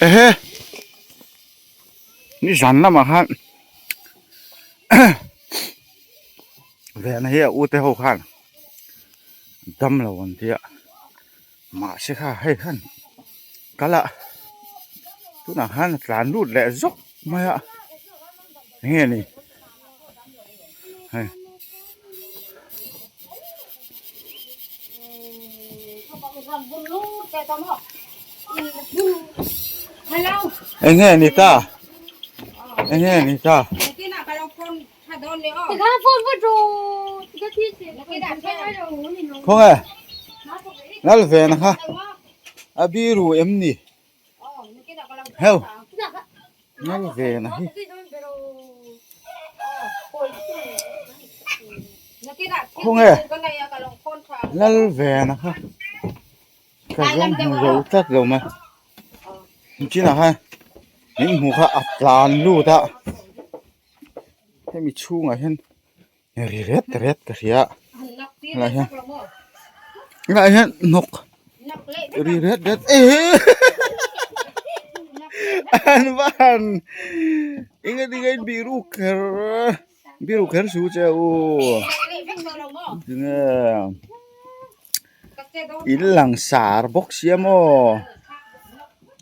Ehe ni zan lamah khan vehna hi a u te ho khan dam lo an tia mahse kha hei khan kal a tunah khan a tlan lut leh zawk mai a enge ni hei. Enge ni ta enge ni ta khawnge lal ve na kha a biru em ni heuh lal ve na hi. Khawnge lal ve na kha ka zawng hmu zo tlat lo mai chinah khan min hmuh kha a tlan lut a hemi chhungah hian ri ret ret ka hria a helaiah hian helaiah hian hnawk ri ret ret ehe an va han eng eng eng biru kher biru kher su che u tinge in lang sar bawk sia maw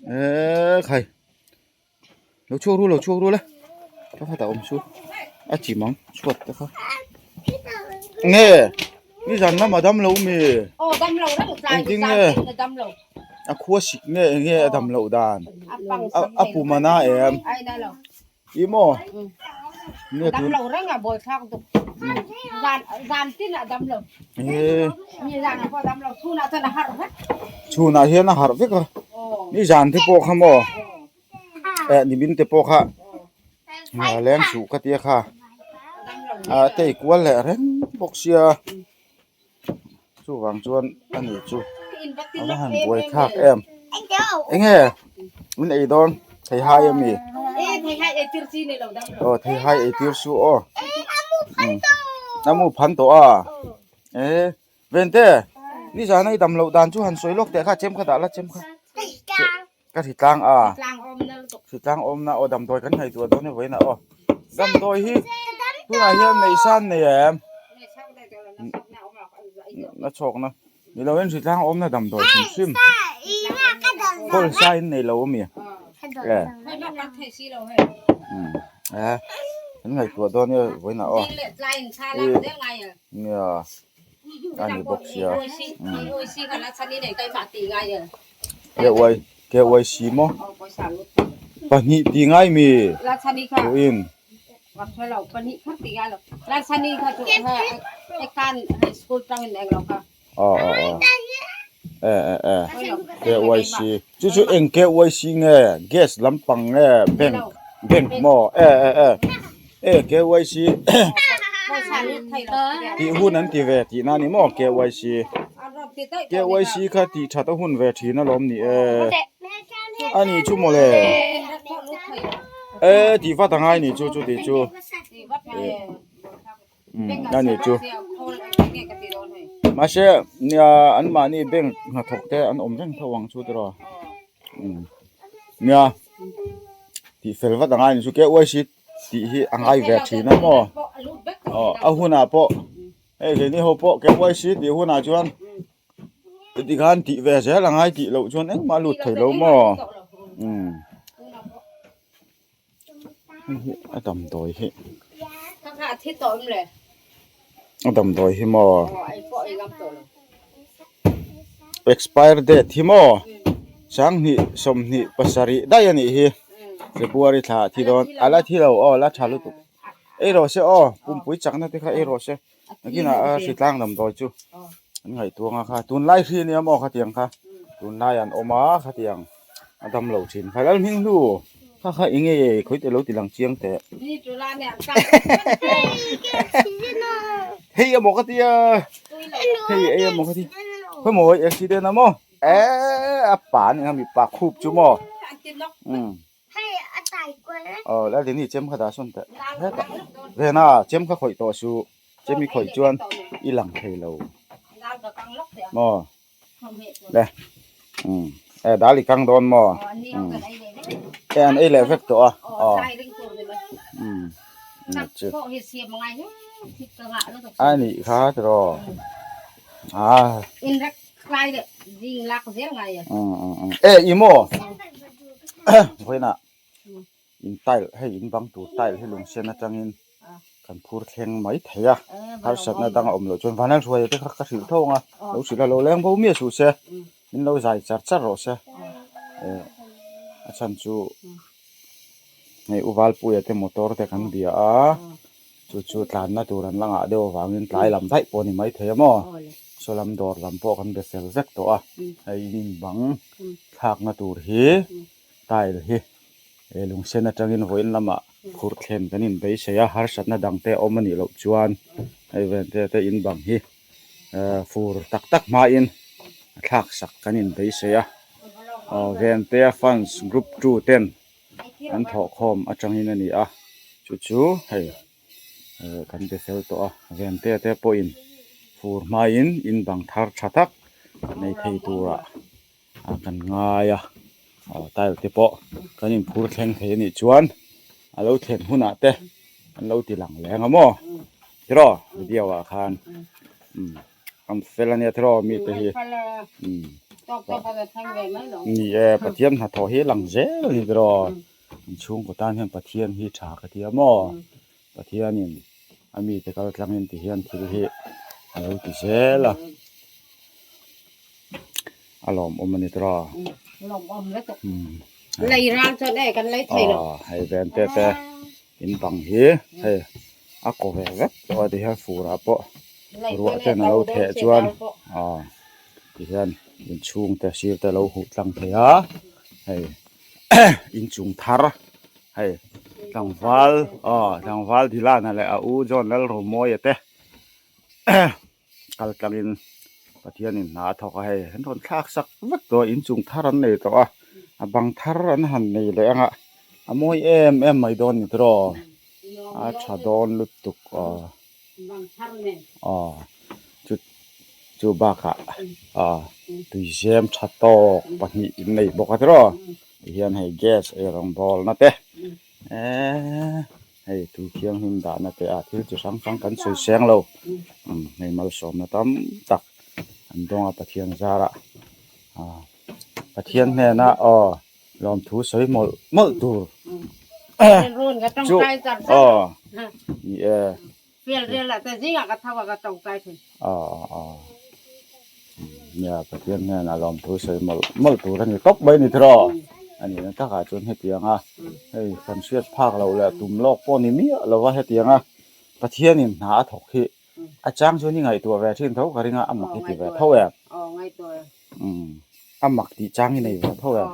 ekhai. Lo chhuak ru lo chhuak ru le ka khat a awm chu a chim ang chhuat te kha nge nizan lamah dam lo mi engtin nge a khua sik nge enge a dam loh dan a pum a na em i maw nge tun chhunah hian a harh vek a nizan te pawh kha maw. Eh nimin te pawh kha leng suh ka tia kha ah tei kual leh reng bawk sia chuvang chuan a ni chu a va han buai thlak em eng nge min ei dawn theihai ami aw theihai ei tir su aw a mu phan tawh a eh. Vente, nizan a i dam loh dan chu han sawi lawk teh kha chem kha dah la chem kha. Ka hritlang a. Hritlang awmna aw damdawi kan ngaihtuah dawn e vawiin ah aw. Damdawi hi tunah hian neih san nei em? Na chhawkna. Ni lo in hritlang awmna damdawi hrim hrim. Kawl sa in nei lo ami? E. E. Kan ngaihtuah dawn e vawiin ah aw. Nia a ni bawk sia KYC maw pahnih tih ngai mi duhin aw aw aw e e e KYC chu chu eng KYC nge gas lampang nge bank bank maw e e e e KYC tih hun an ti ve tih na ni maw KYC KYC kha tih that a hun ve thin alawm ni e a ni chu mawle e tih vat angai ni chu chu tih chu a ni chu mahse nia an mahni bank hnathawk te an awm reng tho ang chu tiraw nia tih fel vat angai ni chu KYC tih hi a ngai ve thin a maw aw a hunah pawh hei keini ho pawh KYC tih hunah chuan tikhan tih ve zel a ngai tih loh chuan engmah a lut thei lo maw umm a damdawi hi a damdawi hi maw expire date hi maw sanghnih sawmhnih pasarih daih a nih hi february thla ah thi dawn a la thi lo aw a la tha lutuk ei rawh se aw pumpui chakna te kha ei rawh se nakinah a hritlang damdawi chu an ngaihtuah ang a kha tunlai hri ania maw khatiang kha tunlai an awm a khatiang a dam lo thin kha lalhming hnu kha kha eng nge khawi te lo ti lang chiang teh hei emaw ka tia hei ei emaw ka tia khawi maw accident a maw eh a pa a ni ang mipa khup chu maw umm aw lalrini chem kha dah sawn teh hetah vena chem kha khawih tawh suh chem i khawih chuan i lang thei lo maw le umm eh dal i kang dawn maw umm. E an ei leh vek tawh a aw umm a nih kha tiraw a e i maw vawiinah in tile hei in bang tur tile hi lung sen atangin kan phur thleng mai thei a harsatna dang a awm loh chuan vanlal hruaia te kha ka hrilh tho ang a lo hrilh a lo leng bo miah suh se min lo zai char char rawh se eh a chhan chu hei u Valpuia te motor te kan bia a chu chu tlanna tur an la ngah deuh avangin tlai lam daih pawh a ni maithei a maw saw lam dawr lam pawh kan be fel vek tawh a hei in bang thlakna tur hi. Tile hi eh lung sen atangin vawiin lamah phurh thlen kan inbeisei a, harsatna dang te a awm a nih loh chuan hei ven te te in bang hi eh fur tak tak hmain a thlak sak kan inbeisei a, aw ven te a fans group two ten an thawh khawm atangin a ni a, chu chu hei eh kan be fel tawh a, ven te te pawhin fur hmain in bang thar tha tak nei thei turah. a kan ngai a aw tile te pawh kan inphur thleng thei anih chuan a lo thlen hunah te an lo ti lang leng a maw tiraw video ah khan umm an fel ania tiraw mite hi umm ni e Pathian hnathawh hi a lang zel a ni tiraw inchhungkaw tan hian Pathian hi tha ka ti a maw Pathianin a mite kal tlangin ti hian thil hi a lo ti zel a a lawmawm a ni tawh a. Lawmawm lutuk. Lei ral chuan e kan lei thei lo. Aw hei ven te te in bang hi hei a kaw ve vek tawh a ti hian fur ah pawh ruah ten a lo theh chuan aw ti hian inchhung te sir te a lo huh tlang thei a hei inchung thar hei tlangval aw tlangval Dilana leh a u John Lalromawia te kal tlangin Pathianin hna a thawk a hei an rawn thlak sak vek tawh a inchung thar an nei tawh a a bang thar an han nei leh ang a a mawi em em mai dawn ni tiraw a tha dawn lutuk aw aw chu chu bakah aw tuizem tha tawk pahnih in nei bawk a tiraw tihian hei gas eirawng bawlna te eeee hei tui thianghlim dahna te ah thil chi hrang hrang kan sawi seng lo umm hei malsawmna tam tak an dawng a Pathian zarah ah Pathian hnena aw lawmthu sawi mawlh mawlh tur chu aw ni e. Aw aw nia Pathian hnenah lawmthu sawi mawlh mawlh tur a ni tawp mai a ni tiraw a nih na takah chuan hetianga hei kan hriat phak loh leh tum lawk pawh ni miah lo va hetianga Pathianin hna a thawk hi a chang chuan i ngaihtuah ve thin tho ka ring a a mak i ti ve tho em a mak tih chang i nei ve tho em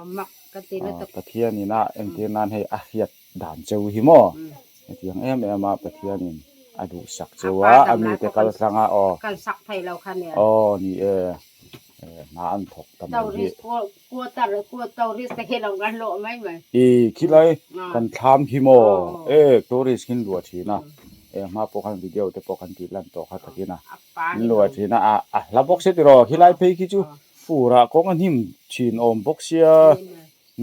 Pathianin a entir nan hei a hriat dan cheu hi maw hetiang em em a Pathianin a duhsak cheu a a mite kal tlang a aw aw ni e hna an thawk ta mai hi i khilai kan thlam khi maw e tourist khi an luah thin a e hma pawh khan video te pawh kan tih lan tawh kha takin a an luah thin a a hla bawk sia tiraw khilai phei khi chu fur ah kawng a hnim thin awm bawk sia.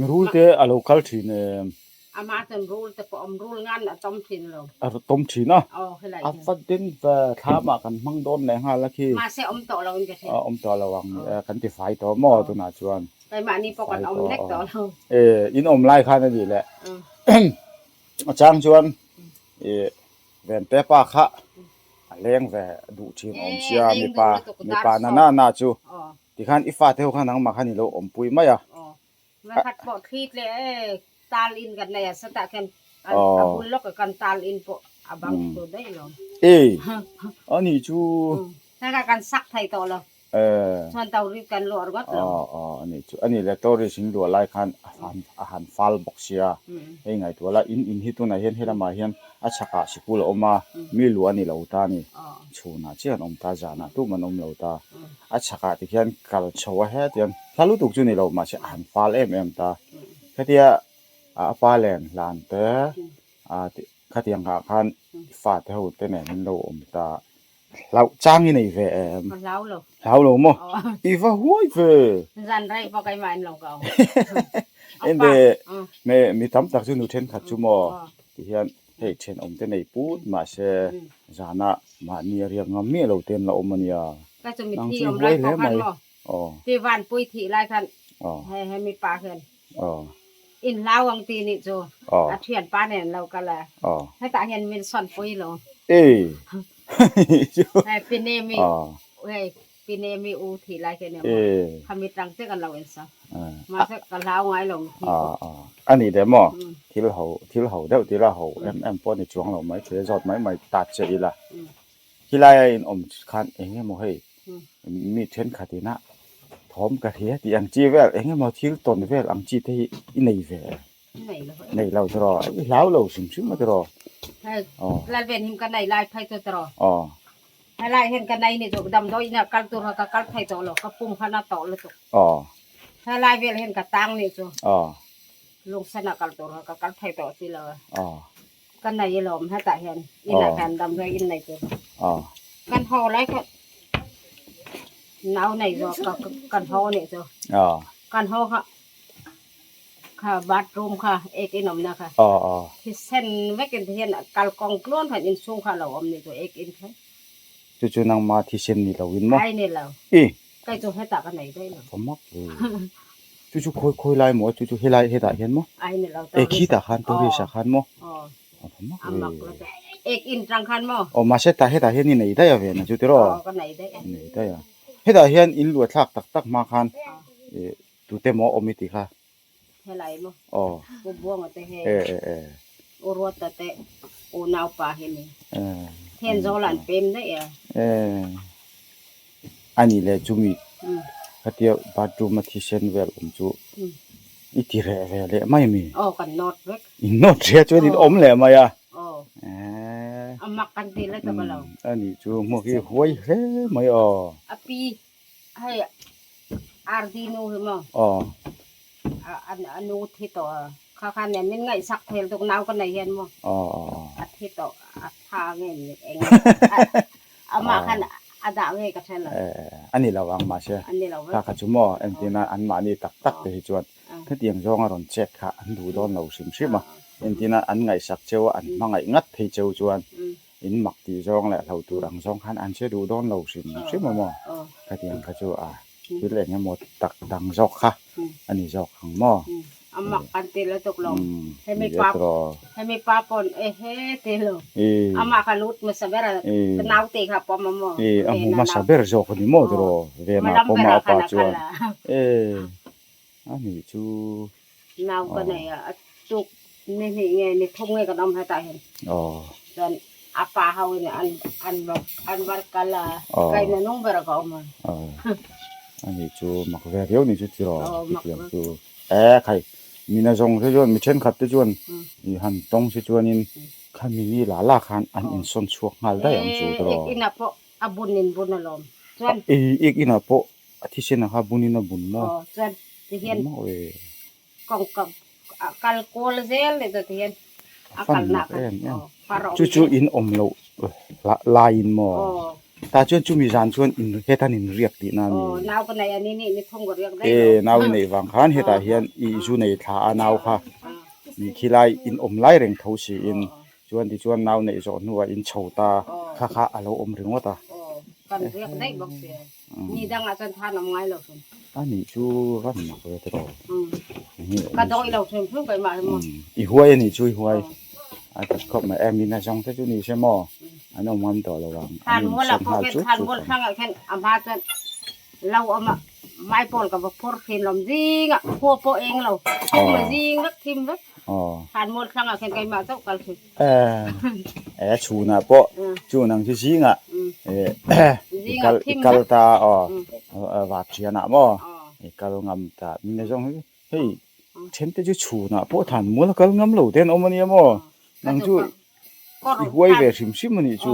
Rul te a lo kal thin em? Amah chuan rul te pawh awm rul ngan a tawm thin lo. A tawm thin a? Aw helai hian. A va den ve thlamah kan hmang dawn leh nghal a khi. Mahse awm tawh lo in ka hria. Awm tawh lo ang kan ti fai tawh maw tunah chuan. Keimahni pawh kan awm nek tawh lo. E in awm lai khan a nih leh. A chang chuan i Vente pa kha a leng ve duh thin awm sia mipa mipa na na na chu. Tikhan i fate ho kha nangmah khan i lo awmpui mai a. Aw, ngaikhat pawh thli tle e, tal in kan nei a, satah khian a bul lawk a kan tal in pawh a bang tur daih lo. E, ani chu. Hengah kan sak thei tawh lo. Chuan tourist kan luah ringawt lo. Aw, aw, ani chu. Ani le tourist in luah lai khan a han fal bawk sia. Hei ngaihtuah la, in in hi tunah hian helamah hian a chhakah sikul a awm a, mi luah a ni lo ta a ni. Chhunah chiah an awm ta, zanah tum an awm lo ta. A chhakah ti khian kal chho a hetiang hla lutuk chu ni lo mahse a han fal em em ta. Khatia a pa len hlan te khatiang ah khan fate ho te nen an lo awm ta. Hlauh chang i nei ve em? Ka hlau lo. Hlau lo maw? I va huai ve. Zan rei pawh keimah in lo ka awm. Ende me mi tam tak chu nu thenkhat chu maw ti hian hei thenawm te nei put mahse zana mahni a riak ngam miah lo te an la awm a nia. Nang chu i huai hle mai. Aw. Ti van pui thih lai khan he he mi pa hian in hlau ang ti nih chu a thian pa nen an lo kal a hetah hian min sawn pui lo. Hei pine mi hei pine mi u thih lai khian emaw khami tang che kan lo en sa mahse ka hlau ngai lo mi thi pawh. A nih leh maw thil ho thil ho deuh tih la ho em em pawh a ni chuang lo mai thei a zawt mai mai ta che ila. Khilai a inawm khan eng emaw hei mi thenkhat ina thawm ka hria tih ang chi vel eng emaw thil tawn vel ang chi te hi i nei ve em? Nei lo tiraw i hlau lo hrim hrim a tiraw? Hei lalven him ka nei lai phei chu tiraw? Aw. Helai hian ka nei ni chu damdawi ina kal tur kha ka kal thei tawh lo ka pum khan a tawh lutuk. Aw. Helai vel hian ka tang ni chu. Aw. Lungsen a kal tur kha ka kal thei tawh si lo a. Aw. Ka nei alawm hetah hian inah khan damdawi in nei tur kan haw lai kha nau nei zawk ka kan haw anih chu kan haw kha kha bathroom kha ek in awmna kha thisen vekin ti hian kalkawng tluan khan inchhung kha a lo awm nih chu ek in kha. Chu chu nangma thisen ni lo in maw? Ai ni lo. Kei chu hetah ka nei daih lo. Ka mak ve. Chu chu khawi khawi lai maw? Chu chu helai hetah hian maw? Ai ni lo. E khitah khan tourist ah khan maw? Aw. Ka mak ve. A mak lo te. Ek in tang khan maw? Aw mahse tah hetah hian i nei daih a ve na chu tiraw? Aw ka nei daih a. I nei daih a. Hetah hian in luah thlak tak tak hma khan tute maw awm i ti kha? Helai maw? Aw. Pu Buanga te hei. E e e. U Ruata te u naupa hi ni. E. Thenzawl an pem daih a. E. Ani leh chumi khatia bathroom a thisen vel awm chu i ti reh ve leh mai mi? Aw kan nawt vek. In nawt reh chuan in awm leh mai a. Aw. E. A mak kan ti lai tak alo. Ani chu hmuak hi huai hle mai aw. A pi Hei RD nu hi maw? Aw. A nu thi tawh a. Kha kha nen min ngaihsak thel tuk nau ka nei hian maw? Aw aw aw. A thi tawh a tha nge ni eng amah khan a dah nge ka hre lo. A ni lo ang mahse. A ni lo vek. Kha kha chu maw entirna anmahni tak tak te hi chuan hetiang zawnga rawn chet kha an duh dawn lo hrim hrim a. Entirna an ngaihsak cheu a an hmangaih ngat phei cheu chuan In mak tih zawng leh hlo tur ang zawng khan an che duh dawn lo hrim hrim a maw? Khatiang kha chu a thil eng emaw tak dang zawk kha a ni zawk ang maw? A mak kan ti la tuk lo. Hemi pa hemi pa pawn e he ti lo. Amah kha lut hmasa ber a ka naute kha pawm a maw? E a hmu hmasa ber zawk a ni maw tiraw? Vena pawm a pa chuan e a nih chu. Nau ka nei a, a tuk ni hnih nge ni thum nge kan awm hetah hian. Chuan a pa ho in an an an var kal a, ka in a nung ber a ka awm a. A nih chu mak ve riau ni chu tiraw chutiang chu. E khai mina zawng te chuan mi thenkhat te chuan i han tawng si chuanin khami ni la la khan an insawn chhuak nghal daih ang chu tiraw. Ik inah pawh a bun in bun alawm chuan. Ik inah pawh A thisen a kha bunin a bun maw? Aw chuan tihian kawngka a kal kual zel leh chuan tihian a kalna kha aw chu chu in awm loh laiin maw? Tah chuan chumi zan chuan in hetan in riak tihna a ni. Aw nau ka nei a ni nih ni thum ka riak daih lo. E nau i neih vang khan hetah hian i zu nei thla a nau kha ni khilai in awm lai reng tho siin chuan tichuan nau neih zawh hnuah in chho ta kha kha a lo awm ringawt a. Aw kan riak daih bawk sia. Ni dangah chuan than awm ngai lo hrim. A nih chu ran mak ve tiraw. Ka dawi lo hrim hrim keimah hi maw. I huai a nih chu i huai. A that khawp mai em in a zawng te chu ni se maw an awm ngam tawh lo ang. Than mual ah pawh khian than mual hrangah khian a hma chuan lo awm a maipawl ka va phur thin lawm zing ah khua pawh eng lo thim a zing vek thim vek. Than mual hrangah khian keimah chauh kal thin. E chhunah pawh chu nang chu zingah i kal i kal ta aw vat thianah maw i kal ngam ta min zawng hi hei then te chu chhunah pawh than mual a kal ngam lo te an awm ania maw nang chu i huai ve hrim hrim anih chu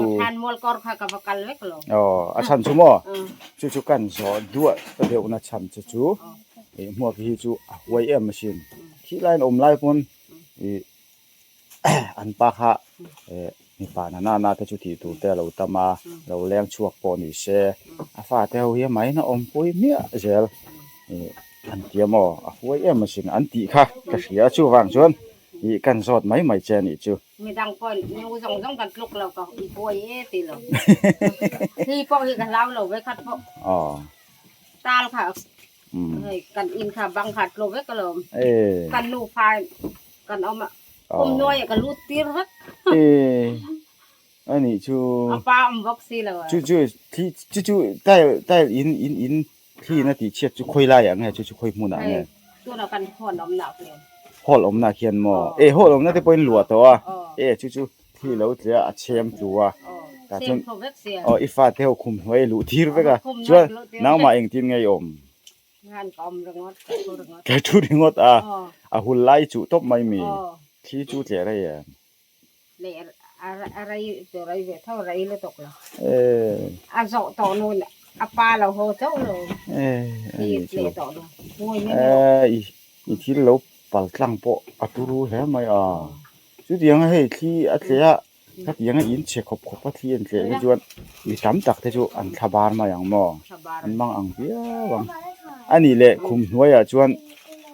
aw a chhan chu maw chu chu kan zawh duah deuhna chhan che chu hmuak hi chu a huai em asin khilai an awm lai pawn ih An pa kha mipa na nana te chu tih tur te a lo tam a, lo leng chhuak pawh ni se, a fate ho hi a mahin a awmpui miah zel. An ti a maw? A huai em asin an tih kha ka hria chuvang chuan ih kan zawt mai mai che anih chu. Midang pawh nu zawng zawng kan tluk lo ka i huai e ti lo. Hi pawh hi ka hlau lo ve khat pawh. Aw. Tal kha hei kan in kha bang kha tlo vek alawm. Kan nu fa kan awm a kum nuai ah ka lut tir vek. Anih chu. A pa awm bawk si lo a. Chu chu thi chu chu tile tile in in in thli na tih chhiat chu khawi lai ah nge chu chu khawi hmun ah nge. Tunah kan hall awm nah khian. Hall awm nah khian maw. E hall awm na te pawhin luah tawh a. E chu chu thli lo tle a a chhem tlu a. Tah chuan chhem thlu vek sia. Aw i fate ho khum hnuai a luh tir vek a. Chuan nangmah engtin nge i awm. Ngan ka awm ringawt ka thu ringawt. Ka thu ringawt a. A hul lai chuh tawp mai mi. Thli chu tleh rei em. Leh a rei chu rei ve tho rei lutuk lo. A zawh tawh nu a pa lo haw chauh lo. Hi leh tawh lo. Ngawi mai lo. I thil lo pal tlang pawh a turu hle mai a. Chutiang a hei thli a tleh a, khatiang a in chhe khawp khawp a thli an tleh hi chuan mi tam tak te chu an thla bar mai ang maw? An mang ang viau ang. A nih leh khum hnuaiah chuan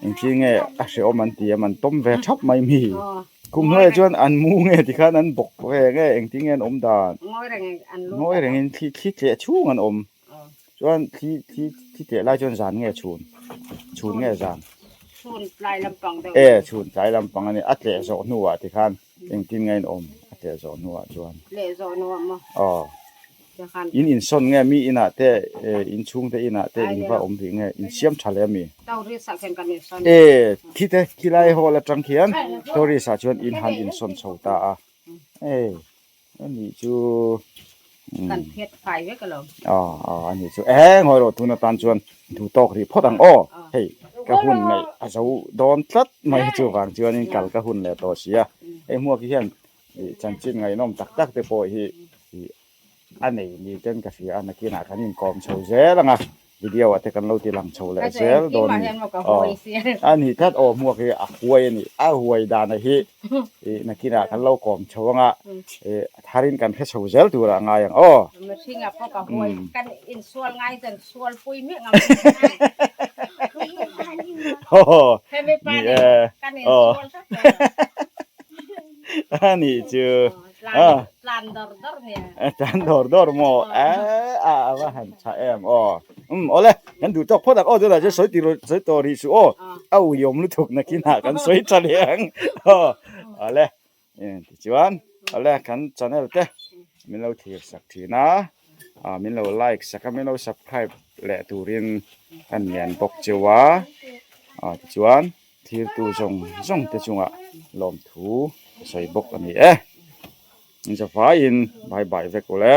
engtin nge a hrehawm an ti a, an tawm ve thap mai mi. Kum hnuaiah chuan an mu nge tikhan an bawk ve nge engtin nge an awm dan? Ngawi rengin thli thli tleh chhung an awm. Chuan thli thli thli tleh lai chuan zan nge chhun? Chhun nge zan? Chhun tlai lampang deuh. E chhun tlai lampang a ni. A tleh zawh hnuah tikhan engtin nge an awm a tleh zawh hnuah chuan? Tleh zawh hnuah maw? Aw. In insawn nge mi inah te in chhungte inah te in va awm rih nge in siam tha leh ami? E khi te khilai hall atang khian tourist ah chuan in han insawn chho ta a e ani chu kan phet fai vek alo aw aw ani chu e ngawi rawh tun atan chuan duh tawk rih phawt ang aw hei ka hun neih a zo dawn tlat mai chuvang chuanin kal ka hun leh tawh sia hei hmuak hi hian Ih chanchin ngaihnawm tak tak te pawh hi ih a nei ni ten ka hria a nakinah kan inkawm chho zel ang a video ah te kan lo ti lang chho leh zel dawn a ni aw a ni tlat aw hmuak hi a huai a ni a huai dan a hi ih nakinah kan lo kawm chho ang a ih a tharin kan hre chho zel tur ah ngai ang aw. Mihringah pawh ka huai kan insual ngai chuan sual pui miah ngam hemi pa nen kan insual tlat Ani chu tlan dawr dawr nia tlan dawr dawr maw a a va han tha em aw um awle kan duh tawk phawt ang aw tunah chuan sawi tir sawi tawh rih suh aw a uiawm lutuk nakinah kan sawi tha leh ang aw awle tichuan awle kan channel te min lo thlir sak thin a min lo like sak a min lo subscribe leh turin kan ngen bawk cheu a tichuan. Thirtu zawng zawng te chungah lawmthu ka sawi bawk a ni e. Zavaiin bye bye vek ule.